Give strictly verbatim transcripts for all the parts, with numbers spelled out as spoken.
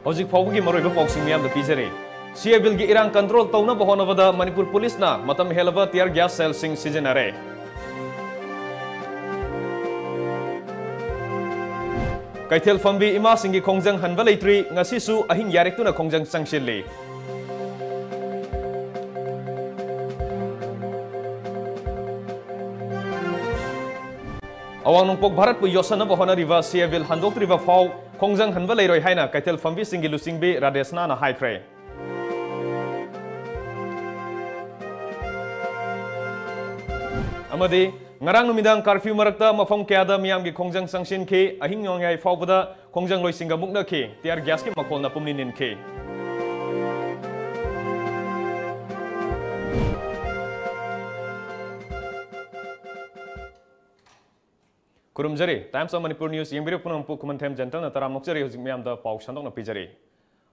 ꯍꯧꯖꯤꯛ ꯐꯥꯎꯕꯒꯤ ꯃꯔꯨꯑꯣꯏꯕ ꯄꯥꯎꯁꯤꯡ ꯃꯤꯌꯥꯝꯗ ꯄꯤꯖꯔꯤ꯫ ꯁꯤꯑꯦ ꯕꯤꯜꯒꯤ ꯏꯔꯥꯡ ꯀꯟꯇ꯭ꯔꯣꯜ ꯇꯧꯅꯕ ꯍꯣꯠꯅꯕꯗ ꯃꯅꯤꯄꯨꯔ ꯄꯨꯂꯤꯁꯅ ꯃꯇꯝ ꯍꯦꯜꯂꯕ tear gas shellꯁꯤꯡ ꯁꯤꯖꯤꯟꯅꯔꯦ꯫ ꯀꯩꯊꯦꯜ ꯐꯝꯕꯤ ꯏꯃꯥꯁꯤꯡꯒꯤ ꯈꯣꯡꯖꯪ ꯍꯟꯕ ꯂꯩꯇ꯭ꯔꯤ, ꯉꯁꯤꯁꯨ ꯑꯍꯤꯡ ꯌꯥꯔꯦꯛꯇꯨꯅ ꯈꯣꯡꯖꯪ ꯆꯪꯁꯤꯜꯂꯤ꯫ ꯑꯋꯥꯡ ꯅꯣꯡꯄꯣꯛ ꯚꯥꯔꯠꯄꯨ ꯌꯣꯠꯁꯟꯅꯕ ꯍꯣꯠꯅꯔꯤꯕ ꯁꯤꯑꯦ ꯕꯤꯜ ꯍꯟꯗꯣꯛꯇ꯭ꯔꯤꯕ ꯐꯥꯎ ꯈꯣꯡꯖꯪ ꯍꯟꯕ ꯂꯩꯔꯣꯏ ꯍꯥꯏꯅ ꯀꯩꯊꯦꯜ ꯐꯝꯕꯤꯁꯤꯡꯒꯤ ꯂꯨꯆꯤꯡꯕꯤ ꯔꯥꯙꯦꯁꯅꯥꯅ ꯍꯥꯏꯈ꯭ꯔꯦ꯫ ꯑꯃꯗꯤ ꯉꯔꯥꯡ ꯅꯨꯃꯤꯗꯥꯡ curfew ꯃꯔꯛꯇ ꯃꯐꯝ ꯀꯌꯥꯗ ꯃꯤꯌꯥꯝꯒꯤ ꯈꯣꯡꯖꯪ ꯆꯪꯁꯤꯟꯈꯤ, ꯑꯍꯤꯡ ꯅꯣꯡꯌꯥꯏ ꯐꯥꯎꯕꯗ ꯈꯣꯡꯖꯪꯂꯣꯏꯁꯤꯡꯒ ꯃꯨꯛꯅꯈꯤ, tear gasꯀꯤ ꯃꯈꯣꯜꯅ ꯄꯨꯝꯅꯤꯟ ꯅꯤꯟꯈꯤ꯫ ꯈꯨꯔꯨꯝꯖꯔꯤ꯫ Times of Manipur News ꯌꯦꯡꯕꯤꯔꯤꯕ ꯄꯨꯝꯅꯃꯛꯄꯨ ꯈꯨꯃꯟꯊꯦꯝ ꯖꯦꯟꯇꯜꯅ ꯇꯔꯥꯝꯅ ꯑꯣꯛꯆꯔꯤ꯫ ꯍꯧꯖꯤꯛ ꯃꯤꯌꯥꯝꯗ ꯄꯥꯎ ꯁꯟꯗꯣꯛꯅ ꯄꯤꯖꯔꯤ꯫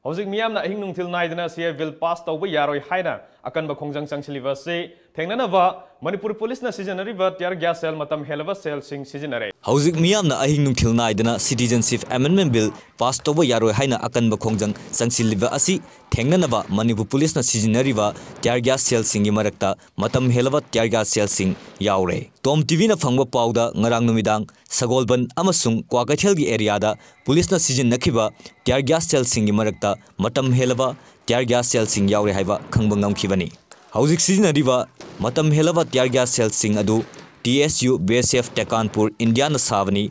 ꯍꯧꯖꯤꯛ ꯃꯤꯌꯥꯝꯅ ꯑꯍꯤꯡ ꯅꯨꯡꯊꯤꯜ ꯅꯥꯏꯗꯅ ꯁꯤꯑꯦ ꯕꯤꯜ pass ꯇꯧꯕ ꯌꯥꯔꯣꯏ ꯍꯥꯏꯅ ꯑꯀꯟꯕ ꯈꯣꯡꯖꯪ ꯆꯪꯁꯤꯜꯂꯤꯕ ꯑꯁꯤ ꯊꯦꯡꯅꯅꯕ ꯃꯅꯤꯄꯨꯔ ꯄꯨꯂꯤꯁꯅ ꯁꯤꯖꯤꯟꯅꯔꯤꯕ tear gas shell ꯃꯇꯝ ꯍꯦꯜꯂꯕ shellꯁꯤꯡ ꯁꯤꯖꯤꯟꯅꯔꯦ꯫ ꯍꯧꯖꯤꯛ ꯃꯤꯌꯥꯝꯅ ꯑꯍꯤꯡ ꯅꯨꯡꯊꯤꯜ ꯅꯥꯏꯗꯅ Citizenship Amendment Bill pass ꯇꯧꯕ ꯌꯥꯔꯣꯏ ꯍꯥꯏꯅ ꯑꯀꯟꯕ ꯈꯣꯡꯖꯪ ꯆꯪꯁꯤꯜꯂꯤꯕ ꯑꯁꯤ ꯊꯦꯡꯅꯅꯕ ꯃꯅꯤꯄꯨꯔ ꯄꯨꯂꯤꯁꯅ ꯁꯤꯖꯤꯟꯅꯔꯤꯕ tear gas shellꯁꯤꯡꯒꯤ ꯃꯔꯛꯇ ꯃꯇꯝ ꯍꯦꯜꯂꯕ tear gas shellꯁꯤꯡ ꯌꯥꯎꯔꯦ꯫ ꯇꯣꯝ ꯇꯤꯚꯤꯅ ꯐꯪꯕ ꯄꯥꯎꯗ ꯉꯔꯥꯡ ꯅꯨꯃꯤꯗꯥꯡ ꯁꯒꯣꯜꯕꯟ ꯑꯃꯁꯨꯡ ꯀ꯭ꯋꯥꯀꯩꯊꯦꯜꯒꯤ areaꯗ ꯄꯨꯂꯤꯁꯅ ꯁꯤꯖꯤꯟꯅꯈꯤꯕ tear gas shellꯁꯤꯡꯒꯤ ꯃꯔꯛꯇ ꯃꯇꯝ ꯍꯦꯜꯂꯕ tear gas shellꯁꯤꯡ ꯌꯥꯎꯔꯦ ꯍꯥꯏꯕ ꯈꯪꯕ ꯉꯝꯈꯤꯕꯅꯤ꯫ ꯍꯧꯖꯤꯛ ꯁꯤꯖꯤꯟꯅꯔꯤꯕ ꯃꯇꯝ ꯍꯦꯜꯂꯕ tear gas shellꯁꯤꯡ ꯑꯗꯨ T S U B S F ꯇꯦꯀꯥꯟꯄꯨꯔ ꯏꯟꯗꯤꯌꯥꯅ ꯁꯥꯕꯅꯤ꯫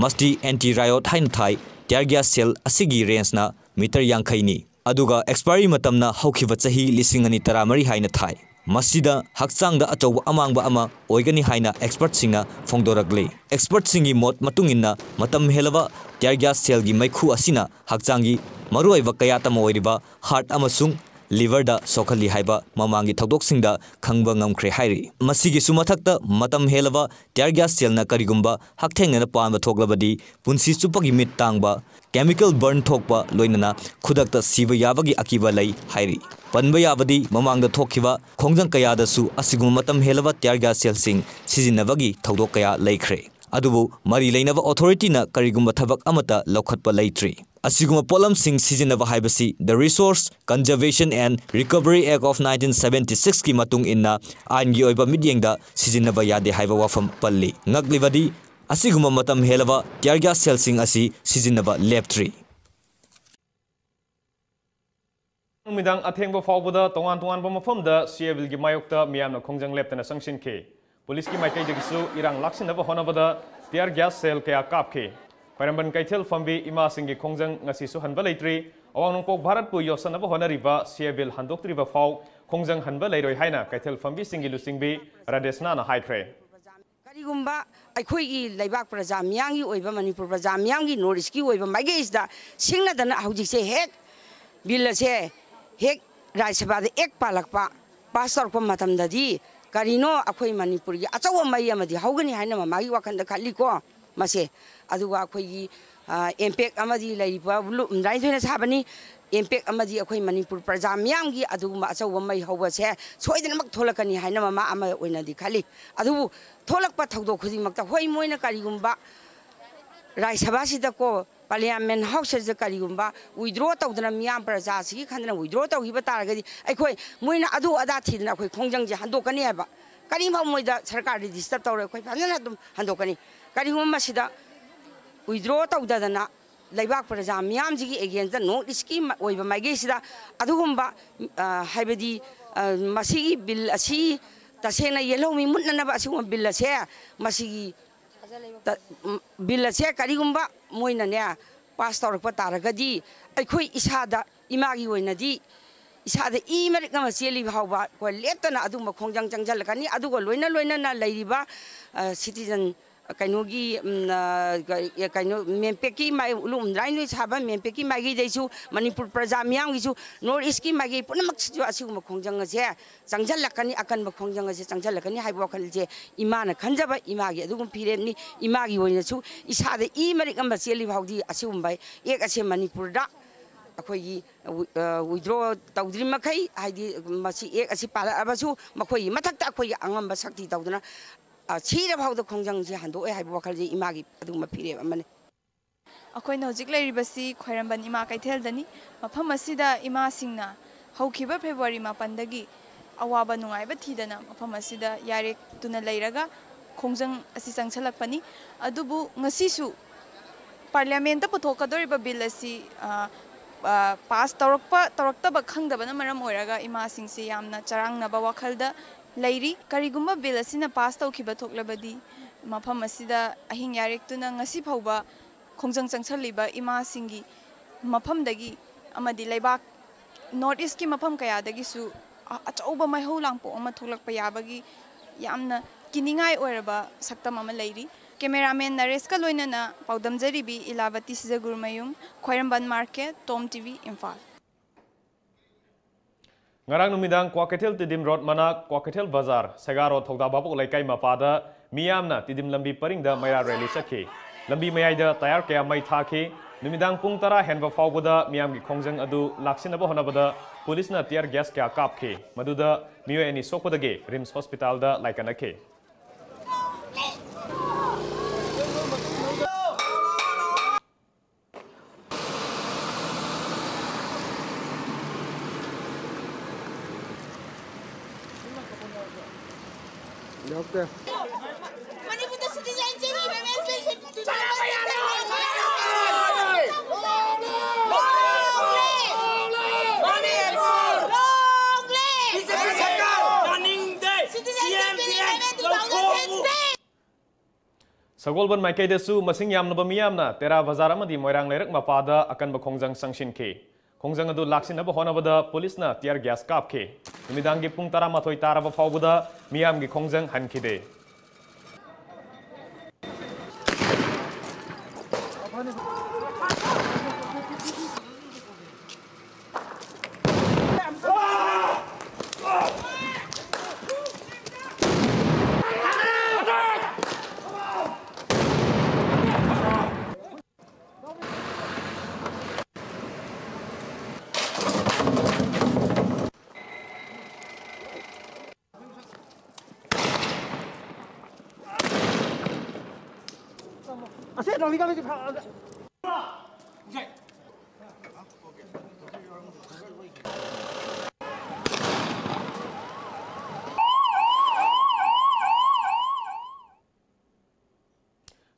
ꯃꯁꯤ anti riot ꯍꯥꯏꯅ ꯊꯥꯏ꯫ Tear gas shell ꯑꯁꯤꯒꯤ rangeꯅ meter ꯌꯥꯡꯈꯩꯅꯤ꯫ ꯑꯗꯨꯒ expiry ꯃꯇꯝꯅ ꯍꯧꯈꯤꯕ ꯆꯍꯤ ꯂꯤꯁꯤꯡ ꯑꯅꯤ ꯇꯔꯥꯃꯔꯤ ꯍꯥꯏꯅ ꯊꯥꯏ꯫ ꯃꯁꯤꯗ ꯍꯛꯆꯥꯡꯗ ꯑꯆꯧꯕ ꯑꯃꯥꯡꯕ ꯑꯃ ꯑꯣꯏꯒꯅꯤ ꯍꯥꯏꯅ expertꯁꯤꯡꯅ ꯐꯣꯡꯗꯣꯔꯛꯂꯤ꯫ Expertꯁꯤꯡꯒꯤ ꯃꯣꯠ ꯃꯇꯨꯡ ꯏꯟꯅ ꯃꯇꯝ ꯍꯦꯜꯂꯕ tear gas shellꯒꯤ ꯃꯩꯈꯨ ꯑꯁꯤꯅ ꯍꯛꯆꯥꯡꯒꯤ ꯃꯔꯨꯑꯣꯏꯕ ꯀꯌꯥꯠ ꯑꯃ ꯑꯣꯏꯔꯤꯕ heart ꯑꯃꯁꯨꯡ liverꯗ ꯁꯣꯛꯍꯜꯂꯤ ꯍꯥꯏꯕ ꯃꯃꯥꯡꯒꯤ ꯊꯧꯗꯣꯛꯁꯤꯡꯗ ꯈꯪꯕ ꯉꯝꯈ꯭ꯔꯦ ꯍꯥꯏꯔꯤ꯫ ꯃꯁꯤꯒꯤꯁꯨ ꯃꯊꯛꯇ ꯃꯇꯝ ꯍꯦꯜꯂꯕ tear gas shellꯅ ꯀꯔꯤꯒꯨꯝꯕ ꯍꯛꯊꯦꯡꯅꯅ ꯄꯥꯟꯕ ꯊꯣꯛꯂꯕꯗꯤ ꯄꯨꯟꯁꯤ ꯆꯨꯞꯄꯒꯤ ꯃꯤꯠ ꯇꯥꯡꯕ, chemical burn ꯊꯣꯛꯄ ꯂꯣꯏꯅꯅ ꯈꯨꯗꯛꯇ ꯁꯤꯕ ꯌꯥꯕꯒꯤ ꯑꯀꯤꯕ ꯂꯩ ꯍꯥꯏꯔꯤ꯫ ꯄꯟꯕ ꯌꯥꯕꯗꯤ ꯃꯃꯥꯡꯗ ꯊꯣꯛꯈꯤꯕ ꯈꯣꯡꯖꯪ ꯀꯌꯥꯗꯁꯨ ꯑꯁꯤꯒꯨꯝꯕ ꯃꯇꯝ ꯍꯦꯜꯂꯕ tear gas shellꯁꯤꯡ ꯁꯤꯖꯤꯟꯅꯕꯒꯤ ꯊꯧꯗꯣꯛ ꯀꯌꯥ ꯂꯩꯈ꯭ꯔꯦ꯫ ꯑꯗꯨꯕꯨ ꯃꯔꯤ ꯂꯩꯅꯕ authorityꯅ ꯀꯔꯤꯒꯨꯝꯕ ꯊꯕꯛ ꯑꯃꯠꯇ ꯂꯧꯈꯠꯄ ꯂꯩꯇ꯭ꯔꯤ꯫ ꯑꯁꯤꯒꯨꯝꯕ ꯄꯣꯠꯂꯝꯁꯤꯡ ꯁꯤꯖꯤꯟꯅꯕ ꯍꯥꯏꯕꯁꯤ The Resource Conservation and Recovery Act of nineteen seventy six ꯀꯤ ꯃꯇꯨꯡ ꯏꯟꯅ ꯑꯥꯏꯟꯒꯤ ꯑꯣꯏꯕ ꯃꯤꯠꯌꯦꯡꯗ ꯁꯤꯖꯤꯟꯅꯕ ꯌꯥꯗꯦ ꯍꯥꯏꯕ ꯋꯥꯐꯝ ꯄꯜꯂꯤ꯫ ꯉꯛꯂꯤꯕꯗꯤ, ꯑꯁꯤꯒꯨꯝꯕ ꯃꯇꯝ ꯍꯦꯜꯂꯕ tear gas shellꯁꯤꯡ ꯑꯁꯤ ꯁꯤꯖꯤꯟꯅꯕ ꯂꯦꯞꯇ꯭ꯔꯤ꯫ ꯅꯨꯃꯤꯗꯥꯡ ꯑꯊꯦꯡꯕ ꯐꯥꯎꯕꯗ ꯇꯣꯉꯥꯟ ꯇꯣꯉꯥꯟꯕ ꯃꯐꯝꯗ ꯁꯤꯑꯦꯕꯤꯜꯒꯤ ꯃꯥꯌꯣꯛꯇ ꯃꯤꯌꯥꯝꯅ ꯈꯣꯡꯖꯪ ꯂꯦꯞꯇꯅ ꯆꯪꯁꯤꯟꯈꯤ꯫ ꯄꯨꯂꯤꯁꯀꯤ ꯃꯥꯏꯀꯩꯗꯒꯤꯁꯨ ꯏꯔꯥꯡ ꯂꯥꯛꯁꯤꯟꯅꯕ ꯍꯣꯠꯅꯕꯗ tear gas shell ꯀꯌꯥ ꯀꯥꯞꯈꯤ꯫ ꯈ꯭ꯋꯥꯏꯔꯝꯕꯟ ꯀꯩꯊꯦꯜ ꯐꯝꯕꯤ ꯏꯃꯥꯁꯤꯡꯒꯤ ꯈꯣꯡꯖꯪ ꯉꯁꯤꯁꯨ ꯍꯟꯕ ꯂꯩꯇ꯭ꯔꯤ꯫ ꯑꯋꯥꯡ ꯅꯣꯡꯄꯣꯛ ꯚꯥꯔꯠꯄꯨ ꯌꯣꯠꯁꯟꯅꯕ ꯍꯣꯠꯅꯔꯤꯕ ꯁꯤꯑꯦꯕꯤꯜ ꯍꯟꯗꯣꯛꯇ꯭ꯔꯤꯕ ꯐꯥꯎ ꯈꯣꯡꯖꯪ ꯍꯟꯕ ꯂꯩꯔꯣꯏ ꯍꯥꯏꯅ ꯀꯩꯊꯦꯜ ꯐꯝꯕꯤꯁꯤꯡꯒꯤ ꯂꯨꯆꯤꯡꯕꯤ ꯔꯥꯙꯦꯁꯅꯥꯅ ꯍꯥꯏꯈ꯭ꯔꯦ꯫ ꯀꯔꯤꯒꯨꯝꯕ ꯑꯩꯈꯣꯏꯒꯤ ꯂꯩꯕꯥꯛ ꯄ꯭ꯔꯖꯥ ꯃꯤꯌꯥꯝꯒꯤ ꯑꯣꯏꯕ, ꯃꯅꯤꯄꯨꯔ ꯄ꯭ꯔꯖꯥ ꯃꯤꯌꯥꯝꯒꯤ, ꯅꯣꯔꯠ ꯏꯁꯀꯤ ꯑꯣꯏꯕ ꯃꯥꯏꯀꯩꯁꯤꯗ ꯁꯤꯡꯅꯗꯅ ꯍꯧꯖꯤꯛꯁꯦ ꯍꯦꯛ ꯕꯤꯜ ꯑꯁꯦ ꯍꯦꯛ ꯔꯥꯖ꯭ꯌ ꯁꯚꯥꯗ ꯍꯦꯛ ꯄꯥꯜꯂꯛꯄ, ꯄꯥꯁ ꯇꯧꯔꯛꯄ ꯃꯇꯝꯗꯗꯤ ꯀꯔꯤꯅꯣ ꯑꯩꯈꯣꯏ ꯃꯅꯤꯄꯨꯔꯒꯤ ꯑꯆꯧꯕ ꯃꯩ ꯑꯃꯗꯤ ꯍꯧꯒꯅꯤ ꯍꯥꯏꯅ ꯃꯃꯥꯒꯤ ꯋꯥꯈꯜꯗ ꯈꯜꯂꯤꯀꯣ꯫ ꯃꯁꯦ, ꯑꯗꯨꯒ ꯑꯩꯈꯣꯏꯒꯤ, ꯑ, ꯏꯝꯄꯦꯛ ꯑꯃꯗꯤ ꯂꯩꯔꯤꯕ ꯂꯨꯞ ꯍꯨꯝꯗ꯭ꯔꯥꯅꯤꯊꯣꯏꯅ ꯁꯥꯕꯅꯤ꯫ ꯏꯝꯄꯦꯛ ꯑꯃꯗꯤ ꯑꯩꯈꯣꯏ ꯃꯅꯤꯄꯨꯔ ꯄ꯭ꯔꯖꯥ ꯃꯤꯌꯥꯝꯒꯤ ꯑꯗꯨꯒꯨꯝꯕ ꯑꯆꯧꯕ ꯃꯩ ꯍꯧꯕꯁꯦ ꯁꯣꯏꯗꯅꯃꯛ ꯊꯣꯛꯂꯛꯀꯅꯤ ꯍꯥꯏꯅ ꯃꯃꯥ ꯑꯃ ꯑꯣꯏꯅꯗꯤ ꯈꯜꯂꯤ꯫ ꯑꯗꯨꯕꯨ ꯊꯣꯛꯂꯛꯄ ꯊꯧꯗꯣꯛ ꯈꯨꯗꯤꯡꯃꯛꯇ, ꯍꯣꯏ, ꯃꯣꯏꯅ ꯀꯔꯤꯒꯨꯝꯕ ꯔꯥꯖ꯭ꯌ ꯁꯚꯥꯁꯤꯗꯀꯣ, ꯄꯥꯔꯂꯤꯌꯥꯃꯦꯟ ꯍꯥꯎꯁꯁꯤꯗ ꯀꯔꯤꯒꯨꯝꯕ withdraw ꯇꯧꯗꯅ, ꯃꯤꯌꯥꯝ ꯄ꯭ꯔꯖꯥꯁꯤꯒꯤ ꯈꯟꯗꯅ withdraw ꯇꯧꯈꯤꯕ ꯇꯥꯔꯒꯗꯤ, ꯑꯩꯈꯣꯏ, ꯃꯣꯏꯅ ꯑꯗꯨ ꯑꯗꯥ ꯊꯤꯗꯅ ꯑꯩꯈꯣꯏ ꯈꯣꯡꯖꯪꯁꯦ ꯍꯟꯗꯣꯛꯀꯅꯤ ꯍꯥꯏꯕ꯫ ꯀꯔꯤꯝꯐꯥꯎ ꯃꯣꯏꯗ ꯁꯔꯀꯥꯔꯗꯤ disturb ꯇꯧꯔꯣꯏ, ꯑꯩꯈꯣꯏ ꯐꯖꯅ ꯑꯗꯨꯝ ꯍꯟꯗꯣꯛꯀꯅꯤ꯫ ꯀꯔꯤꯒꯨꯝꯕ ꯃꯁꯤꯗ withdraw ꯇꯧꯗꯗꯅ ꯂꯩꯕꯥꯛ ꯄ꯭ꯔꯖꯥ ꯃꯤꯌꯥꯝꯁꯤꯒꯤ against ꯅꯣꯔꯠ ꯏꯁꯀꯤ ꯃ-, ꯑꯣꯏꯕ ꯃꯥꯏꯀꯩꯁꯤꯗ ꯑꯗꯨꯒꯨꯝꯕ, ꯑ, ꯍꯥꯏꯕꯗꯤ, ꯑ, ꯃꯁꯤꯒꯤ ꯕꯤꯜ ꯑꯁꯤ ꯇꯁꯦꯡꯅ ꯌꯦꯜꯍꯧꯃꯤ ꯃꯨꯠꯅꯅꯕ ꯑꯁꯤꯒꯨꯝꯕ ꯕꯤꯜ ꯑꯁꯦ ꯃꯁꯤꯒꯤ ꯇ-, ꯎꯝ, ꯕꯤꯜ ꯑꯁꯦ ꯀꯔꯤꯒꯨꯝꯕ ꯃꯣꯏꯅꯅꯦ ꯄꯥꯁ ꯇꯧꯔꯛꯄ ꯇꯥꯔꯒꯗꯤ, ꯑꯩꯈꯣꯏ ꯏꯁꯥꯗ, ꯏꯃꯥꯒꯤ ꯑꯣꯏꯅꯗꯤ ꯏꯁꯥꯗ ꯏ ꯃꯔꯤꯛ ꯑꯃ ꯆꯦꯜꯂꯤ ꯐꯥꯎꯕ ꯑꯩꯈꯣꯏ ꯂꯦꯞꯇꯅ ꯑꯗꯨꯒꯨꯝꯕ ꯈꯣꯡꯖꯪ ꯆꯪꯁꯤꯜꯂꯛꯀꯅꯤ꯫ ꯑꯗꯨꯒ ꯂꯣꯏꯅ ꯂꯣꯏꯅꯅ ꯂꯩꯔꯤꯕ, ꯑ, citizen, ꯀꯩꯅꯣꯒꯤ, ꯎꯝ, ꯑ, ꯀ-, ꯀꯩꯅꯣ, ꯃꯦꯝꯄꯦꯛꯀꯤ ꯃꯥꯏ-, ꯂꯨꯞ ꯍꯨꯝꯗ꯭ꯔꯥꯅꯤꯊꯣꯏ ꯁꯥꯕ ꯃꯦꯝꯄꯦꯛꯀꯤ ꯃꯥꯏꯀꯩꯗꯩꯁꯨ, ꯃꯅꯤꯄꯨꯔ ꯄ꯭ꯔꯖꯥ ꯃꯤꯌꯥꯝꯒꯤꯁꯨ, ꯅꯣꯔꯠ ꯏꯁꯀꯤ ꯃꯥꯏꯀꯩ ꯄꯨꯝꯅꯃꯛꯁꯤꯁꯨ ꯑꯁꯤꯒꯨꯝꯕ ꯈꯣꯡꯖꯪ ꯑꯁꯦ ꯆꯪꯁꯤꯜꯂꯛꯀꯅꯤ, ꯑꯀꯟꯕ ꯈꯣꯡꯖꯪ ꯑꯁꯦ ꯆꯪꯁꯤꯜꯂꯛꯀꯅꯤ ꯍꯥꯏꯕ ꯋꯥꯈꯜꯁꯦ ꯏꯃꯥꯅ ꯈꯟꯖꯕ, ꯏꯃꯥꯒꯤ ꯑꯗꯨꯒꯨꯝꯕ ꯐꯤꯔꯦꯞꯅꯤ꯫ ꯏꯃꯥꯒꯤ ꯑꯣꯏꯅꯁꯨ ꯏꯁꯥꯗ ꯏ ꯃꯔꯤꯛ ꯑꯃ ꯆꯦꯜꯂꯤ ꯐꯥꯎꯗꯤ ꯑꯁꯤꯒꯨꯝꯕ ꯑꯦꯛ ꯑꯁꯦ ꯃꯅꯤꯄꯨꯔꯗ ꯑꯩꯈꯣꯏꯒꯤ ꯋꯤ-, ꯑ, withdraw ꯇꯧꯗ꯭ꯔꯤ ꯃꯈꯩ, ꯍꯥꯏꯗꯤ ꯃꯁꯤ ꯑꯦꯛ ꯑꯁꯤ ꯄꯥꯜꯂꯛꯑꯕꯁꯨ ꯃꯈꯣꯏꯒꯤ ꯃꯊꯛꯇ ꯑꯩꯈꯣꯏꯒꯤ ꯑꯉꯝꯕ ꯁꯛꯇꯤ ꯇꯧꯗꯨꯅ, ꯑ, ꯁꯤꯔ ꯐꯥꯎꯗ ꯈꯣꯡꯖꯪꯁꯤ ꯍꯟꯗꯣꯛꯑꯣꯏ ꯍꯥꯏꯕ ꯋꯥꯈꯜꯁꯤ ꯏꯃꯥꯒꯤ ꯑꯗꯨꯒꯨꯝꯕ ꯐꯤꯔꯦꯞ ꯑꯃꯅꯤ꯫ ꯑꯩꯈꯣꯏꯅ ꯍꯧꯖꯤꯛ ꯂꯩꯔꯤꯕꯁꯤ ꯈ꯭ꯋꯥꯏꯔꯝꯕꯟ ꯏꯃꯥ ꯀꯩꯊꯦꯜꯗꯅꯤ꯫ ꯃꯐꯝ ꯑꯁꯤꯗ ꯏꯃꯥꯁꯤꯡꯅ ꯍꯧꯈꯤꯕ ꯐꯦꯕ꯭ꯔꯨꯋꯥꯔꯤ ꯃꯥꯄꯟꯗꯒꯤ ꯑꯋꯥꯕ ꯅꯨꯡꯉꯥꯏꯕ ꯊꯤꯗꯅ ꯃꯐꯝ ꯑꯁꯤꯗ ꯌꯥꯔꯦꯛꯇꯨꯅ ꯂꯩꯔꯒ ꯈꯣꯡꯖꯪ ꯑꯁꯤ ꯆꯪꯁꯤꯜꯂꯛꯄꯅꯤ꯫ ꯑꯗꯨꯕꯨ ꯉꯁꯤꯁꯨ ꯄꯥꯔꯂꯤꯌꯥꯃꯦꯟꯠꯇ ꯄꯨꯊꯣꯛꯀꯗꯧꯔꯤꯕ ꯕꯤꯜ ꯑꯁꯤ, ꯑ, ꯑ, ꯄꯥꯁ ꯇꯧꯔꯛꯄ, ꯇꯧꯔꯛꯇꯕ ꯈꯪꯗꯕꯅ ꯃꯔꯝ ꯑꯣꯏꯔꯒ ꯏꯃꯥꯁꯤꯡꯁꯤ ꯌꯥꯝꯅ ꯆꯔꯥꯡꯅꯕ ꯋꯥꯈꯜꯗ ꯂꯩꯔꯤ꯫ ꯀꯔꯤꯒꯨꯝꯕ ꯕꯤꯜ ꯑꯁꯤꯅ ꯄꯥꯁ ꯇꯧꯈꯤꯕ ꯊꯣꯛꯂꯕꯗꯤ ꯃꯐꯝ ꯑꯁꯤꯗ ꯑꯍꯤꯡ ꯌꯥꯔꯦꯛꯇꯨꯅ ꯉꯁꯤ ꯐꯥꯎꯕ ꯈꯣꯡꯖꯪ ꯆꯪꯁꯜꯂꯤꯕ ꯏꯃꯥꯁꯤꯡꯒꯤ ꯃꯐꯝꯗꯒꯤ ꯑꯃꯗꯤ ꯂꯩꯕꯥꯛ ꯅꯣꯔꯠ ꯏꯁ꯭ꯠꯀꯤ ꯃꯐꯝ ꯀꯌꯥꯗꯒꯤꯁꯨ ꯑ-, ꯑꯆꯧꯕ ꯃꯩꯍꯧ ꯂꯥꯡꯄꯣꯛ ꯑꯃ ꯊꯣꯛꯂꯛꯄ ꯌꯥꯕꯒꯤ ꯌꯥꯝꯅ ꯀꯤꯅꯤꯡꯉꯥꯏ ꯑꯣꯏꯔꯕ ꯁꯛꯇꯝ ꯑꯃ ꯂꯩꯔꯤ꯫ ꯀꯦꯃꯦꯔꯥꯃꯦꯟ ꯅꯔꯦꯁꯀ ꯂꯣꯏꯅꯅ ꯄꯥꯎꯗꯝꯖꯔꯤꯕꯤ ꯏꯂꯥꯕꯇꯤ ꯁꯤꯖꯒꯨꯔꯃꯌꯨꯝ, ꯈ꯭ꯋꯥꯏꯔꯝꯕꯟ ꯃꯥꯔꯀꯦꯠ, ꯇꯣꯝ ꯇꯤ ꯚꯤ, ꯏꯝꯐꯥꯜ꯫ ꯉꯔꯥꯡ ꯅꯨꯃꯤꯗꯥꯡ ꯀ꯭ꯋꯥꯀꯩꯊꯦꯜ ꯇꯤꯗꯤꯝ ꯔꯣꯗ ꯃꯅꯥꯛ ꯀ꯭ꯋꯥꯀꯩꯊꯦꯜ ꯕꯖꯥꯔ, ꯁꯦꯒꯥ ꯔꯣꯗ, ꯊꯧꯗꯥ ꯚꯥꯕꯣꯛ ꯂꯩꯀꯥꯏ ꯃꯄꯥꯗ ꯃꯤꯌꯥꯝꯅ ꯇꯤꯗꯤꯝ ꯂꯝꯕꯤ ꯄꯔꯤꯡꯗ ꯃꯩꯔꯥ ꯔꯦꯂꯤ ꯆꯠꯈꯤ꯫ ꯂꯝꯕꯤ ꯃꯌꯥꯏꯗ ꯇꯌꯥꯔ ꯀꯌꯥ ꯃꯩ ꯊꯥꯈꯤ꯫ ꯅꯨꯃꯤꯗꯥꯡ ꯄꯨꯡ ꯇꯔꯥ ꯍꯦꯟꯕ ꯐꯥꯎꯕꯗ ꯃꯤꯌꯥꯝꯒꯤ ꯈꯣꯡꯖꯪ ꯑꯗꯨ ꯂꯥꯛꯁꯤꯟꯅꯕ ꯍꯣꯠꯅꯕꯗ ꯄꯨꯂꯤꯁꯅ ꯇꯤꯌꯥꯔ ꯒ꯭ꯌꯥꯁ ꯀꯌꯥ ꯀꯥꯞꯈꯤ꯫ ꯃꯗꯨꯗ ꯃꯤꯑꯣꯏ ꯑꯅꯤ ꯁꯣꯛꯄꯗꯒꯤ ꯔꯤꯝꯁ ꯍꯣꯁꯄꯤꯇꯥꯜꯗ ꯂꯥꯏꯀꯠꯅꯈꯤ꯫ ꯌꯥꯎꯗꯦ꯫ ꯃꯅꯤꯄꯨꯔꯗ citizenship amendment bill ꯆꯠꯅꯕ ꯌꯥꯔꯣꯏ! ꯆꯠꯅꯕ ꯌꯥꯔꯣꯏ! Long live! Manipur! Long live! B J P ꯁꯔꯀꯥꯔ! ꯌꯥꯅꯤꯡꯗꯦ! Citizenship bill amendment two thousand sixteen! ꯁꯒꯣꯜꯕꯟ ꯃꯥꯏꯀꯩꯗꯁꯨ ꯃꯁꯤꯡ ꯌꯥꯝꯂꯕ ꯃꯤꯌꯥꯝꯅ ꯇꯦꯔꯥ ꯕꯖꯥꯔ ꯑꯃꯗꯤ ꯃꯣꯏꯔꯥꯡ ꯂꯩꯔꯛ ꯃꯄꯥꯗ ꯑꯀꯟꯕ ꯈꯣꯡꯖꯪ ꯆꯪꯁꯤꯟꯈꯤ꯫ ꯈꯣꯡꯖꯪ ꯑꯗꯨ ꯂꯥꯛꯁꯤꯟꯅꯕ ꯍꯣꯠꯅꯕꯗ ꯄꯨꯂꯤꯁꯅ ꯇꯤꯌꯥꯔ ꯒ꯭ꯌꯥꯁ ꯀꯥꯞꯈꯤ꯫ ꯅꯨꯃꯤꯗꯥꯡꯒꯤ ꯄꯨꯡ ꯇꯔꯥꯃꯥꯊꯣꯏ ꯇꯥꯔꯕ ꯐꯥꯎꯕꯗ ꯃꯤꯌꯥꯝꯒꯤ ꯈꯣꯡꯖꯪ ꯍꯟꯈꯤꯗꯦ꯫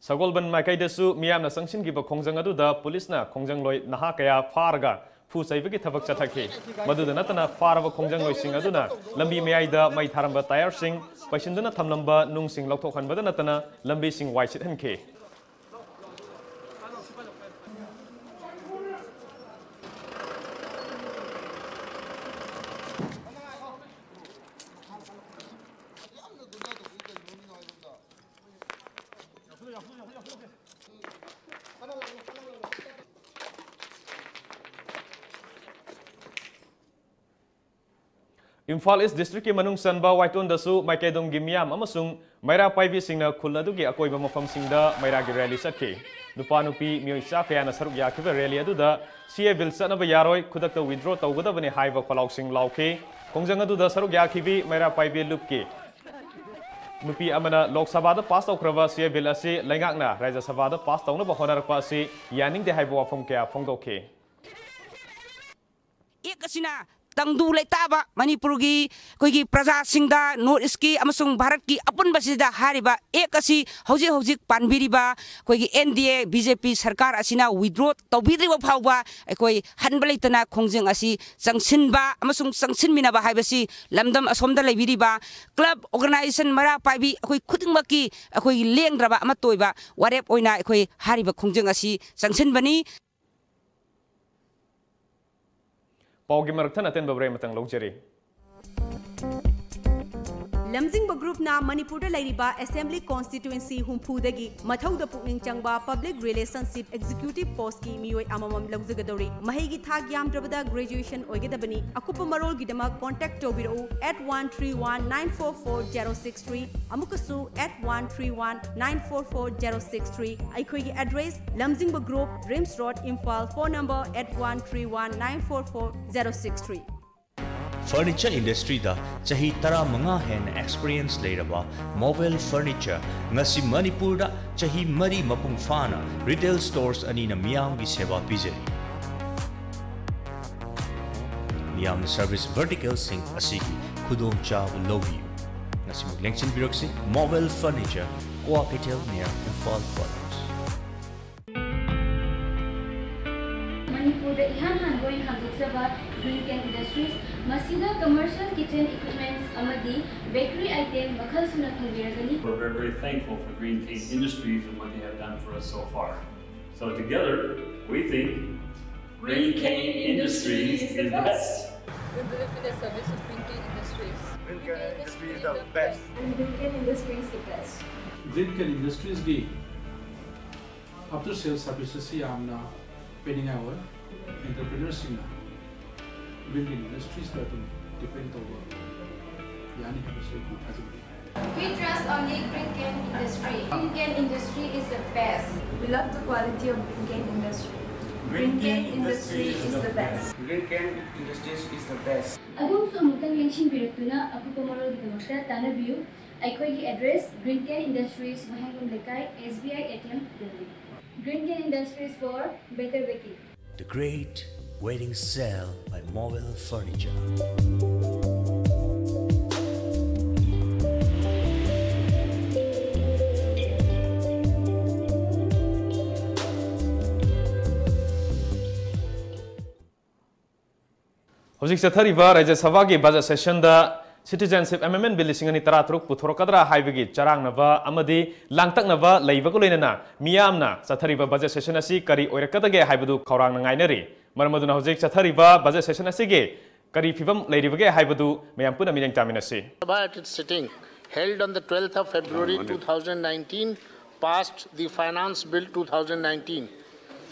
ꯁꯒꯣꯜꯕꯟ ꯃꯥꯏꯀꯩꯗꯁꯨ ꯃꯤꯌꯥꯝꯅ ꯆꯪꯁꯤꯟꯈꯤꯕ ꯈꯣꯡꯖꯪ ꯑꯗꯨꯗ ꯄꯨꯂꯤꯁꯅ ꯈꯣꯡꯖꯪꯂꯣꯏ ꯅꯍꯥ ꯀꯌꯥ ꯐꯥꯔꯒ ꯐꯨ ꯆꯩꯕꯒꯤ ꯊꯕꯛ ꯆꯠꯊꯈꯤ꯫ ꯃꯗꯨꯗ ꯅꯠꯇꯅ ꯐꯥꯔꯕ ꯈꯣꯡꯖꯪꯂꯣꯏꯁꯤꯡ ꯑꯗꯨꯅ ꯂꯝꯕꯤ ꯃꯌꯥꯏꯗ ꯃꯩ ꯊꯥꯔꯝꯕ ꯇꯥꯌꯔꯁꯤꯡ, ꯄꯩꯁꯤꯟꯗꯨꯅ ꯊꯝꯂꯝꯕ ꯅꯨꯡꯁꯤꯡ ꯂꯧꯊꯣꯛꯍꯟꯕꯗ ꯅꯠꯇꯅ ꯂꯝꯕꯤꯁꯤꯡ ꯋꯥꯏ ꯁꯤꯠꯍꯟꯈꯤ꯫ ꯏꯝꯐꯥꯜ ꯏꯁ ꯗꯤꯁꯇ꯭ꯔꯤꯛꯀꯤ ꯃꯅꯨꯡ ꯆꯟꯕ ꯋꯥꯏꯇꯣꯟꯗꯁꯨ ꯃꯥꯏꯀꯩꯗꯣꯝꯒꯤ ꯃꯤꯌꯥꯝ ꯑꯃꯁꯨꯡ ꯃꯩꯔꯥ ꯄꯥꯏꯕꯤꯁꯤꯡꯅ ꯈꯨꯜ ꯑꯗꯨꯒꯤ ꯑꯀꯣꯏꯕ ꯃꯐꯝꯁꯤꯡꯗ ꯃꯩꯔꯥꯒꯤ ꯔꯦꯂꯤ ꯆꯠꯈꯤ꯫ ꯅꯨꯄꯥ ꯅꯨꯄꯤ ꯃꯤꯑꯣꯏ ꯆꯥ ꯀꯌꯥꯅ ꯁꯔꯨꯛ ꯌꯥꯈꯤꯕ ꯔꯦꯂꯤ ꯑꯗꯨꯗ ꯁꯤ ꯑꯦ ꯕꯤꯜ ꯆꯠꯅꯕ ꯌꯥꯔꯣꯏ, ꯈꯨꯗꯛꯇ ꯋꯤꯗ꯭ꯔꯣ ꯇꯧꯒꯗꯕꯅꯤ ꯍꯥꯏꯕ ꯈꯣꯜꯂꯥꯎꯁꯤꯡ ꯂꯥꯎꯈꯤ꯫ ꯈꯣꯡꯖꯪ ꯑꯗꯨꯗ ꯁꯔꯨꯛ ꯌꯥꯈꯤꯕꯤ ꯃꯩꯔꯥ ꯄꯥꯏꯕꯤ ꯂꯨꯞꯀꯤ ꯅꯨꯄꯤ ꯑꯃꯅ ꯂꯣꯛ ꯁꯚꯥꯗ ꯄꯥꯁ ꯇꯧꯈ꯭ꯔꯕ ꯁꯤ ꯑꯦ ꯕꯤꯜ ꯑꯁꯤ ꯂꯩꯉꯥꯛꯅ ꯔꯥꯖ꯭ꯌ ꯁꯚꯥꯗ ꯄꯥꯁ ꯇꯧꯅꯕ ꯍꯣꯠꯅꯔꯛꯄ ꯑꯁꯤ ꯌꯥꯅꯤꯡꯗꯦ ꯍꯥꯏꯕ ꯋꯥꯐꯝ ꯀꯌꯥ ꯐꯣꯡꯗꯣꯛꯈꯤ꯫ ꯑꯦꯛ ꯑꯁꯤꯅ ꯇꯪꯗꯨ ꯂꯩꯇꯥꯕ ꯃꯅꯤꯄꯨꯔꯒꯤ ꯑꯩꯈꯣꯏꯒꯤ ꯄ꯭ꯔꯖꯥꯁꯤꯡꯗ, ꯅꯣꯔꯠ ꯏꯁꯀꯤ ꯑꯃꯁꯨꯡ ꯚꯥꯔꯠꯀꯤ ꯑꯄꯨꯟꯕꯁꯤꯗ ꯍꯥꯏꯔꯤꯕ ꯑꯦꯛ ꯑꯁꯤ ꯍꯧꯖꯤꯛ ꯍꯧꯖꯤꯛ ꯄꯥꯟꯕꯤꯔꯤꯕ ꯑꯩꯈꯣꯏꯒꯤ N D A B J P ꯁꯔꯀꯥꯔ ꯑꯁꯤꯅ ꯋꯤꯗ꯭ꯔꯣ ꯇꯧꯕꯤꯗ꯭ꯔꯤꯕ ꯐꯥꯎꯕ ꯑꯩꯈꯣꯏ ꯍꯟꯕ ꯂꯩꯇꯅ ꯈꯣꯡꯖꯪ ꯑꯁꯤ ꯆꯪꯁꯤꯟꯕ ꯑꯃꯁꯨꯡ ꯆꯪꯁꯤꯟꯃꯤꯟꯅꯕ ꯍꯥꯏꯕꯁꯤ ꯂꯝꯗꯝ ꯑꯁꯣꯝꯗ ꯂꯩꯕꯤꯔꯤꯕ ꯀ꯭ꯂꯕ, ꯑꯣꯔꯒꯅꯥꯏꯖꯦꯁꯟ, ꯃꯩꯔꯥ ꯄꯥꯏꯕꯤ ꯑꯩꯈꯣꯏ ꯈꯨꯗꯤꯡꯃꯛꯀꯤ ꯑꯩꯈꯣꯏꯒꯤ ꯂꯦꯡꯗ꯭ꯔꯕ ꯑꯃꯠꯇ ꯑꯣꯏꯕ ꯋꯥꯔꯦꯞ ꯑꯣꯏꯅ ꯑꯩꯈꯣꯏ ꯍꯥꯏꯔꯤꯕ ꯈꯣꯡꯖꯪ ꯑꯁꯤ ꯆꯪꯁꯤꯟꯕꯅꯤ꯫ ꯄꯥꯎꯒꯤ ꯃꯔꯛ ꯊꯠꯅ ꯑꯇꯦꯟꯕ ꯕ꯭ꯔꯦꯛ ꯑꯃꯇꯪ ꯂꯧꯖꯔꯤ꯫ ꯂꯝꯖꯤꯡꯕ ꯒ꯭ꯔꯨꯞꯅ ꯃꯅꯤꯄꯨꯔꯗ ꯂꯩꯔꯤꯕ ꯑꯦꯁꯦꯝꯕ꯭ꯂꯤ ꯀꯣꯟꯁꯇꯤꯇ꯭ꯋꯦꯟꯁꯤ ꯍꯨꯝꯐꯨꯗꯒꯤ ꯃꯊꯧꯗ ꯄꯨꯛꯅꯤꯡ ꯆꯪꯕ ꯄꯕ꯭ꯂꯤꯛ ꯔꯤꯂꯦꯁꯟꯁꯤꯞ ꯑꯦꯛꯖꯤꯀ꯭ꯌꯨꯇꯤꯞ ꯄꯣꯁꯀꯤ ꯃꯤꯑꯣꯏ ꯑꯃꯃꯝ ꯂꯧꯖꯒꯗꯧꯔꯤ꯫ ꯃꯍꯩꯒꯤ ꯊꯥꯛ ꯌꯥꯝꯗ꯭ꯔꯕꯗ ꯒ꯭ꯔꯦꯖꯨꯑꯦꯁꯟ ꯑꯣꯏꯒꯗꯕꯅꯤ꯫ ꯑꯀꯨꯞꯄ ꯃꯔꯣꯜꯒꯤꯗꯃꯛ ꯀꯣꯟꯇꯦꯛ ꯇꯧꯕꯤꯔꯛꯎ eight one three one nine four four zero six three, ꯑꯃꯨꯛꯀꯁꯨ eight one three one nine four four zero six three꯫ ꯑꯩꯈꯣꯏꯒꯤ ꯑꯦꯗ꯭ꯔꯦꯁ: ꯂꯝꯖꯤꯡꯕ group, RIMS road, Imphal. Phone number eight one three one nine four four zero six three꯫ Furniture ꯏꯟꯗꯁꯇ꯭ꯔꯤꯗ ꯆꯍꯤ ꯇꯔꯥꯃꯉꯥ ꯍꯦꯟꯅ experience ꯂꯩꯔꯕ ꯃꯣꯕꯦꯜ furniture ꯉꯁꯤ ꯃꯅꯤꯄꯨꯔꯗ ꯆꯍꯤ ꯃꯔꯤ ꯃꯄꯨꯡ ꯐꯥꯅ ꯔꯤꯇꯦꯜ ꯁ꯭ꯇꯣꯔꯁ ꯑꯅꯤꯅ ꯃꯤꯌꯥꯝꯒꯤ ꯁꯦꯕꯥ ꯄꯤꯖꯔꯤ꯫ ꯃꯤꯌꯥꯝꯅ ꯁꯔꯚꯤꯁ ꯚꯔꯇꯤꯀꯦꯜꯁꯤꯡ ꯑꯁꯤꯒꯤ ꯈꯨꯗꯣꯡꯆꯥꯕ ꯂꯧꯕꯤꯌꯨ꯫ ꯉꯁꯤꯃꯛ ꯂꯦꯡꯁꯤꯟꯕꯤꯔꯛꯁꯤ, Mobile Furniture, ꯀ꯭ꯋꯥ ꯀꯩꯊꯦꯜ near Imphal College. ꯃꯅꯤꯄꯨꯔꯗ ꯏꯍꯥꯟ ꯍꯥꯟꯕ ꯑꯣꯏꯅ ꯍꯥꯡꯗꯣꯛꯆꯕ Green Can Industries, ꯃꯁꯤꯗ commercial kitchen equipments ꯑꯃꯗꯤ bakery item ꯃꯈꯜ ꯁꯨꯅ ꯐꯪꯕꯤꯔꯒꯅꯤ꯫ We're very, very thankful for Green Can Industries and what they have done for us so far. So together, we think Green Can Industries is the best. We believe in the service of Green Can Industries. Green Can Industries is the best. And Green Can Industries the best. Green Can Industries ꯒꯤ after sales services ꯁꯤ ꯌꯥꯝꯅ ꯄꯤꯅꯤꯡꯉꯥꯏ ꯑꯣꯏ꯫ Entrepreneurs ꯁꯤꯡꯅ Green Can Industries ꯇ ꯑꯗꯨꯝ depend ꯇꯧꯕ ꯌꯥꯅꯤ ꯍꯥꯏꯕꯁꯤ ꯑꯩ ꯊꯥꯖꯕ ꯂꯩ꯫ We trust only Green Can Industry. Green Can Industry is the best. We love the quality of Green Can Industry. Green Can Industry is the best. Green Can Industries is the best. ꯑꯗꯣꯝꯁꯨ ꯑꯃꯨꯛꯇꯪ ꯂꯦꯡꯁꯤꯟꯕꯤꯔꯛꯇꯨꯅ ꯑꯀꯨꯞꯄ ꯃꯔꯣꯜꯒꯤꯗꯃꯛꯇ ꯇꯥꯟꯅꯕꯤꯌꯨ꯫ ꯑꯩꯈꯣꯏꯒꯤ address Green Can Industries, ꯋꯥꯍꯦꯡꯕꯝ ꯂꯩꯀꯥꯏ, S B I A T M building. Green Can Industries for better baking. The Great Wedding Sale by Mobile Furniture. ꯍꯧꯖꯤꯛ ꯆꯠꯊꯔꯤꯕ ꯔꯥꯖ꯭ꯌ ꯁꯚꯥꯒꯤ budget session ꯗ citizenship amendment bill ꯂꯤꯁꯤꯡ ꯑꯅꯤ ꯇꯔꯥꯇꯔꯨꯛ ꯄꯨꯊꯣꯔꯛꯀꯗ꯭ꯔꯥ ꯍꯥꯏꯕꯒꯤ ꯆꯔꯥꯡꯅꯕ ꯑꯃꯗꯤ ꯂꯥꯡꯇꯛꯅꯕ ꯂꯩꯕꯒ ꯂꯣꯏꯅꯅ ꯃꯤꯌꯥꯝꯅ ꯆꯠꯊꯔꯤꯕ budget session ꯑꯁꯤ ꯀꯔꯤ ꯑꯣꯏꯔꯛꯀꯗꯒꯦ ꯍꯥꯏꯕꯗꯨ ꯈꯧꯔꯥꯡꯅ ꯉꯥꯏꯅꯔꯤ꯫ ꯃꯔꯝ ꯑꯗꯨꯅ ꯍꯧꯖꯤꯛ ꯆꯠꯊꯔꯤꯕ budget session ꯑꯁꯤꯒꯤ ꯀꯔꯤ ꯐꯤꯕꯝ ꯂꯩꯔꯤꯕꯒꯦ ꯍꯥꯏꯕꯗꯨ ꯃꯌꯥꯝ ꯄꯨꯟꯅ ꯃꯤꯠꯌꯦꯡ ꯇꯥꯃꯤꯟꯅꯁꯤ꯫ Sabha at its sitting held on the twelfth of February two thousand nineteen passed the Finance Bill two thousand nineteen.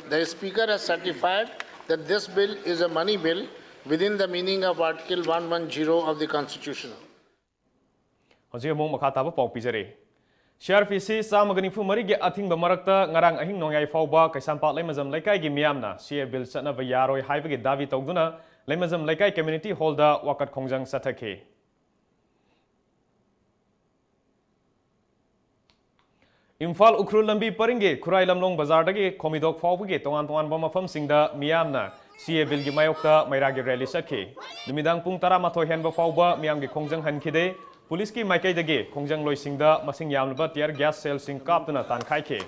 The Speaker has certified that this bill is a money bill within the meaning of Article one one zero of the Constitution. ꯍꯧꯖꯤꯛ ꯑꯃꯨꯛ ꯃꯈꯥ ꯇꯥꯕ ꯄꯥꯎ ꯄꯤꯖꯔꯤ꯫ C R P C ꯆꯥꯝꯃꯒ ꯅꯤꯐꯨ ꯃꯔꯤꯒꯤ ꯑꯊꯤꯡꯕ ꯃꯔꯛꯇ ꯉꯔꯥꯡ ꯑꯍꯤꯡ ꯅꯣꯡꯌꯥꯏ ꯐꯥꯎꯕ ꯀꯩꯁꯥꯝꯄꯥꯠ ꯂꯩꯃꯖꯝ ꯂꯩꯀꯥꯏꯒꯤ ꯃꯤꯌꯥꯝꯅ C A Bill ꯆꯠꯅꯕ ꯌꯥꯔꯣꯏ ꯍꯥꯏꯕꯒꯤ ꯗꯥꯕꯤ ꯇꯧꯗꯨꯅ ꯂꯩꯃꯖꯝ ꯂꯩꯀꯥꯏ Community Hall ꯗ ꯋꯥꯀꯠ ꯈꯣꯡꯖꯪ ꯆꯠꯊꯈꯤ꯫ ꯏꯝꯐꯥꯜ ꯎꯈ꯭ꯔꯨꯜ ꯂꯝꯕꯤ ꯄꯔꯤꯡꯒꯤ ꯈꯨꯔꯥꯏ ꯂꯝꯂꯣꯡ ꯕꯖꯥꯔꯗꯒꯤ ꯈꯣꯃꯤꯗꯣꯛ ꯐꯥꯎꯕꯒꯤ ꯇꯣꯉꯥꯟ ꯇꯣꯉꯥꯟꯕ ꯃꯐꯝꯁꯤꯡꯗ ꯃꯤꯌꯥꯝꯅ C A Bill ꯒꯤ ꯃꯥꯌꯣꯛꯇ ꯃꯩꯔꯥꯒꯤ rally ꯆꯠꯈꯤ꯫ ꯅꯨꯃꯤꯗꯥꯡ ꯄꯨꯡ ꯇꯔꯥꯃꯥꯊꯣꯏ ꯍꯦꯟꯕ ꯐꯥꯎꯕ ꯃꯤꯌꯥꯝꯒꯤ ꯈꯣꯡꯖꯪ ꯍꯟꯈꯤꯗꯦ꯫ ꯄꯨꯂꯤꯁꯀꯤ ꯃꯥꯏꯀꯩꯗꯒꯤ ꯈꯣꯡꯖꯪꯂꯣꯏꯁꯤꯡꯗ ꯃꯁꯤꯡ ꯌꯥꯝꯂꯕ tear gas shellꯁꯤꯡ ꯀꯥꯞꯇꯨꯅ ꯇꯥꯟꯈꯥꯏꯈꯤ꯫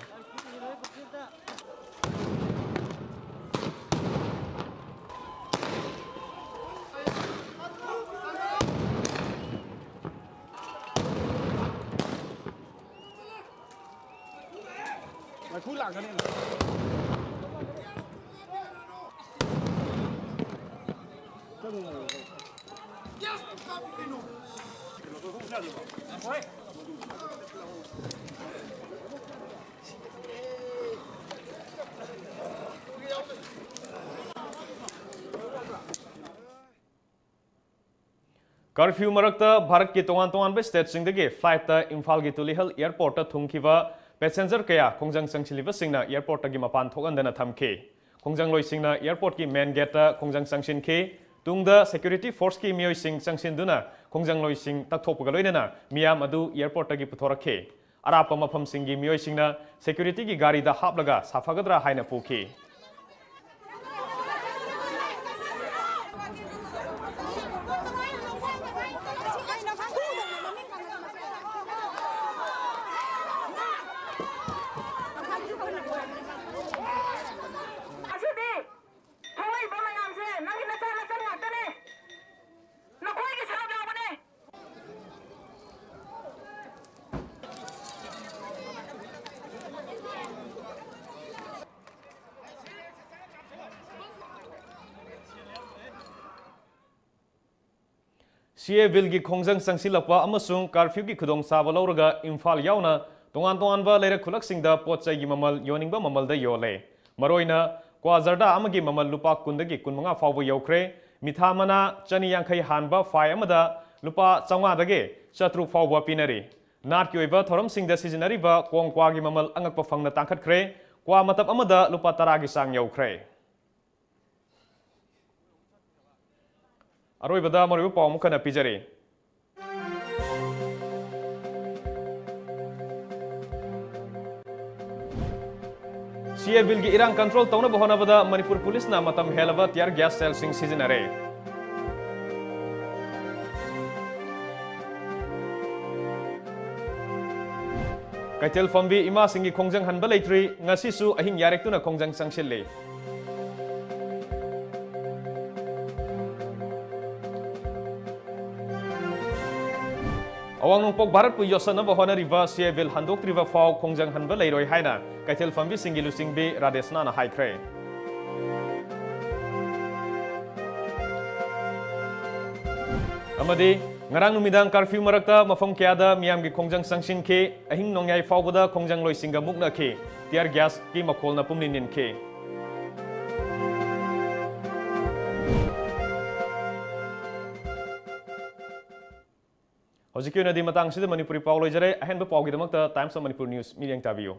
Curfew ꯃꯔꯛꯇ ꯚꯥꯔꯠꯀꯤ ꯇꯣꯉꯥꯟ ꯇꯣꯉꯥꯟꯕ stateꯁꯤꯡꯗꯒꯤ flightꯇ ꯏꯝꯐꯥꯜꯒꯤ ꯇꯨꯂꯤꯍꯜ airportꯇ ꯊꯨꯡꯈꯤꯕ passenger ꯀꯌꯥ ꯈꯣꯡꯖꯪ ꯆꯪꯁꯤꯜꯂꯤꯕꯁꯤꯡꯅ airportꯇꯒꯤ ꯃꯄꯥꯟ ꯊꯣꯛꯍꯟꯗꯅ ꯊꯝꯈꯤ꯫ ꯈꯣꯡꯖꯪꯂꯣꯏꯁꯤꯡꯅ airportꯀꯤ main gateꯇ ꯈꯣꯡꯖꯪ ꯆꯪꯁꯤꯟꯈꯤ꯫ ꯇꯨꯡꯗ security forceꯀꯤ ꯃꯤꯑꯣꯏꯁꯤꯡ ꯆꯪꯁꯤꯟꯗꯨꯅ ꯈꯣꯡꯖꯪꯂꯣꯏꯁꯤꯡ ꯇꯛꯊꯣꯛꯄꯒ ꯂꯣꯏꯅꯅ ꯃꯤꯌꯥꯝ ꯑꯗꯨ airportꯇꯒꯤ ꯄꯨꯊꯣꯔꯛꯈꯤ꯫ ꯑꯔꯥꯞꯄ ꯃꯐꯝꯁꯤꯡꯒꯤ ꯃꯤꯑꯣꯏꯁꯤꯡꯅ securityꯒꯤ ꯒꯥꯔꯤꯗ ꯍꯥꯞꯂꯒ ꯁꯥꯐꯒꯗ꯭ꯔꯥ ꯍꯥꯏꯅ ꯄꯨꯈꯤ꯫ ꯑꯁꯤꯗꯤ ꯊꯣꯛꯂꯛꯏꯕ ꯃꯌꯥꯝꯁꯦ ꯅꯪꯒꯤ ꯅꯆꯥ ꯅꯆꯟ ꯉꯥꯛꯇꯅꯦ꯫ ꯅꯈꯣꯏꯒꯤ ꯁꯔꯨꯛ ꯌꯥꯎꯕꯅꯦ꯫ CAA billꯒꯤ ꯈꯣꯡꯖꯪ ꯆꯪꯁꯤꯜꯂꯛꯄ ꯑꯃꯁꯨꯡ curfewꯒꯤ ꯈꯨꯗꯣꯡꯆꯥꯕ ꯂꯧꯔꯒ ꯏꯝꯐꯥꯜ ꯌꯥꯎꯅ ꯇꯣꯉꯥꯟ ꯇꯣꯉꯥꯟꯕ ꯂꯩꯔꯛ ꯈꯨꯜꯂꯛꯁꯤꯡꯗ ꯄꯣꯠ ꯆꯩꯒꯤ ꯃꯃꯜ ꯌꯣꯟꯅꯤꯡꯕ ꯃꯃꯜꯗ ꯌꯣꯜꯂꯦ꯫ ꯃꯔꯨꯑꯣꯏꯅ ꯀ꯭ꯋꯥ ꯖꯔꯗꯥ ꯑꯃꯒꯤ ꯃꯃꯜ ꯂꯨꯄꯥ ꯀꯨꯟꯗꯒꯤ ꯀꯨꯟꯃꯉꯥ ꯐꯥꯎꯕ ꯌꯧꯈ꯭ꯔꯦ꯫ ꯃꯤꯊꯥ ꯃꯅꯥ ꯆꯅꯤ ꯌꯥꯡꯈꯩ ꯍꯥꯟꯕ ꯐꯥꯏ ꯑꯃꯗ ꯂꯨꯄꯥ ꯆꯥꯝꯃꯉꯥꯗꯒꯤ ꯆꯥꯇ꯭ꯔꯨꯛ ꯐꯥꯎꯕ ꯄꯤꯅꯔꯤ꯫ ꯅꯥꯠꯀꯤ ꯑꯣꯏꯕ ꯊꯧꯔꯝꯁꯤꯡꯗ ꯁꯤꯖꯤꯟꯅꯔꯤꯕ ꯀꯣꯡ ꯀ꯭ꯋꯥꯒꯤ ꯃꯃꯜ ꯑꯉꯛꯄ ꯐꯪꯅ ꯇꯥꯡꯈꯠꯈ꯭ꯔꯦ꯫ ꯀ꯭ꯋꯥ ꯃꯇꯞ ꯑꯃꯗ ꯂꯨꯄꯥ ꯇꯔꯥꯒꯤ ꯆꯥꯡ ꯌꯧꯈ꯭ꯔꯦ꯫ ꯑꯔꯣꯏꯕꯗ ꯃꯔꯨꯑꯣꯏꯕ ꯄꯥꯎ ꯑꯃꯨꯛ ꯍꯟꯅ ꯄꯤꯖꯔꯤ꯫ CAA billꯒꯤ ꯏꯔꯥꯡ control ꯇꯧꯅꯕ ꯍꯣꯠꯅꯕꯗ ꯃꯅꯤꯄꯨꯔ ꯄꯨꯂꯤꯁꯅ ꯃꯇꯝ ꯍꯦꯜꯂꯕ tear gas shellꯁꯤꯡ ꯁꯤꯖꯤꯟꯅꯔꯦ꯫ ꯀꯩꯊꯦꯜ ꯐꯝꯕꯤ ꯏꯃꯥꯁꯤꯡꯒꯤ ꯈꯣꯡꯖꯪ ꯍꯟꯕ ꯂꯩꯇ꯭ꯔꯤ, ꯉꯁꯤꯁꯨ ꯑꯍꯤꯡ ꯌꯥꯔꯦꯛꯇꯨꯅ ꯈꯣꯡꯖꯪ ꯆꯪꯁꯤꯜꯂꯤ꯫ ꯑꯋꯥꯡ ꯅꯣꯡꯄꯣꯛ ꯚꯥꯔꯠꯄꯨ ꯌꯣꯠꯁꯟꯅꯕ ꯍꯣꯠꯅꯔꯤꯕ ꯁꯤ ꯑꯦ ꯕꯤꯜ ꯍꯟꯗꯣꯛꯇ꯭ꯔꯤꯕ ꯐꯥꯎ ꯈꯣꯡꯖꯪ ꯍꯟꯕ ꯂꯩꯔꯣꯏ ꯍꯥꯏꯅ ꯀꯩꯊꯦꯜ ꯐꯝꯕꯤꯁꯤꯡꯒꯤ ꯂꯨꯆꯤꯡꯕꯤ ꯔꯥꯙꯦꯁꯅꯥꯅ ꯍꯥꯏꯈ꯭ꯔꯦ꯫ ꯑꯃꯗꯤ ꯉꯔꯥꯡ ꯅꯨꯃꯤꯗꯥꯡ ꯀꯥꯔꯐ꯭ꯌꯨ ꯃꯔꯛꯇ ꯃꯐꯝ ꯀꯌꯥꯗ ꯃꯤꯌꯥꯝꯒꯤ ꯈꯣꯡꯖꯪ ꯆꯪꯁꯤꯟꯈꯤ꯫ ꯑꯍꯤꯡ ꯅꯣꯡꯌꯥꯏ ꯐꯥꯎꯕꯗ ꯈꯣꯡꯖꯪꯂꯣꯏꯁꯤꯡꯒ ꯃꯨꯛꯅꯈꯤ꯫ ꯇꯤꯌꯔ ꯒ꯭ꯌꯥꯁꯀꯤ ꯃꯈꯣꯜꯅ ꯄꯨꯝꯅꯤꯟ ꯅꯤꯟꯈꯤ꯫ ꯍꯧꯖꯤꯛꯀꯤ ꯑꯣꯏꯅꯗꯤ ꯃꯇꯥꯡꯁꯤꯗ ꯃꯅꯤꯄꯨꯔꯤ ꯄꯥꯎ ꯂꯣꯏꯖꯔꯦ꯫ ꯑꯍꯦꯟꯕ ꯄꯥꯎꯒꯤꯗꯃꯛꯇ Times of Manipur News ꯃꯤꯠꯌꯦꯡ ꯇꯥꯕꯤꯌꯨ꯫